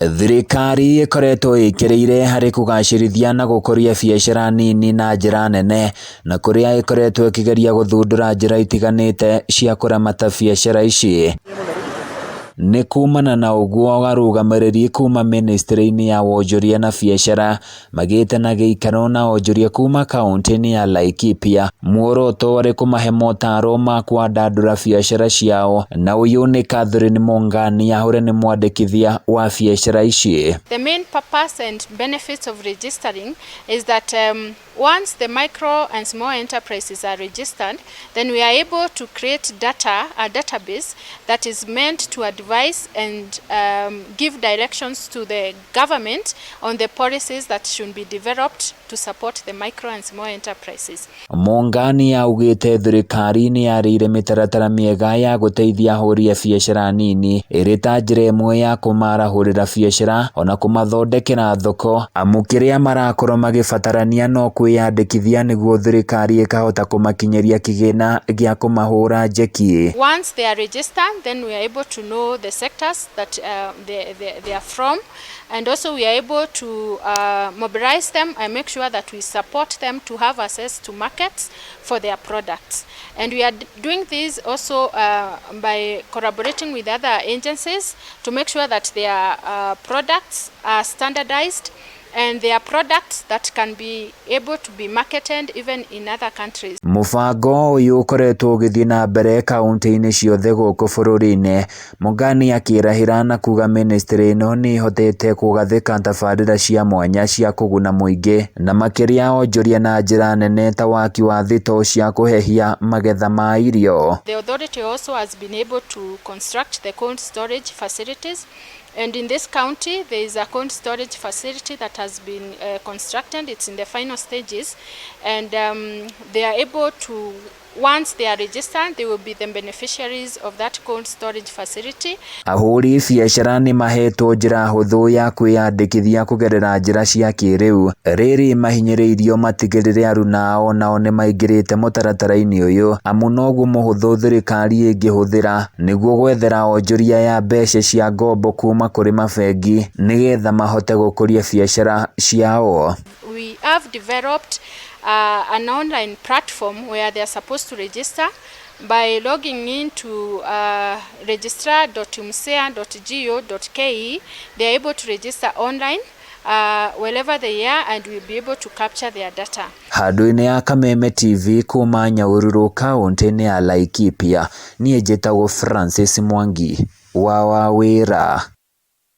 Thirikari ĩkoretwo ĩkĩrĩire harĩ kũgacĩrithia na gũkũria biacara nini na njĩra nene, na kũrĩa ĩkoretwo ĩkĩgeria gũthundũra njĩra itiganĩte cia kũramata biacara ici. Nĩ kumana na ũguo arũgamĩrĩri kuma mĩnĩstrĩ-inĩ ya wonjoria na biacara magĩte na gĩikaro na onjoria kuma kauntĩ-inĩ ya Laikipia. Muoroto warĩ kũmahe motaro ma kwandandũra biacara ciao, na ũyũ nĩ Catherine Mungania ũrĩa nĩ mwandĩkithia wa biacara ici. The main purpose and benefits of registering is that once the micro and small enterprises are registered, then we are able to create data, a database that is meant to advise and give directions to the government on the policies that should be developed to support the micro and small enterprises. Mungani augĩte thirikari nĩ yarĩire mĩtaratara mĩega ya gũteithia ahũri a biacara nini ĩrĩ ta njĩra ĩmwe ya kũmarahũrĩra biacara ona kũmathondekera thoko, amu kĩrĩa marakorwo magĩbatarania no kwĩyandĩkithia nĩguo thirikari ĩkahota kũmakinyĩria kĩgĩna gĩa kũmahũra njeki. Once they are registered, then we are able to know the sectors that they are from, and also we are able to mobilize them and make sure that we support them to have access to markets for their products. And we are doing this also by collaborating with other agencies to make sure that their products are standardized and they are products that can be able to be marketed even in other countries. Mũbango ũyũ ũkoretwo ũgĩthiĩ na mbere kaunti-inĩ ciothe gũkũ bũrũri-inĩ. Mungani akĩrahĩra na kuga mĩnĩstrĩ ĩno nĩ ĩhotete kũgathĩka tabarĩra cia mwanya cia kũguna mũingĩ na makĩria onjoria na njĩra nene ta waki wa thitoo cia kũhehia magetha ma irio. The authority also has been able to construct the cold storage facilities. And in this county, there is a cold storage facility that has been constructed. It's in the final stages. And they are able to, once they are registered, they will be the beneficiaries of that cold storage facility. Ahũri biacara nĩ mahetwo njĩra hũthũ ya kwĩyandĩkithia kũgerera njĩra cia kĩrĩu. Rĩrĩ mahinyĩrĩirio matigĩrĩre aruna ao nao nĩmaingĩrĩte mũtaratara-inĩ ũyũ, amu noguo mũhũthũ thirikari ĩngĩhũthĩra nĩguo gwethera onjoria ya mbeca cia ngombo kuma kũrĩ mabengi nĩgetha mahote gũkũria biacara ciao. We have developed an online platform where they are supposed to register by logging into registrar.msea.go.ke. They are able to register online wherever they are, and we'll be able to capture their data. Handũ-inĩ ya Kameme TV kuma Nyahururu kaunti-inĩ ya Laikipia, niĩ njĩtagwo Francis Mwangi wa Wawĩra.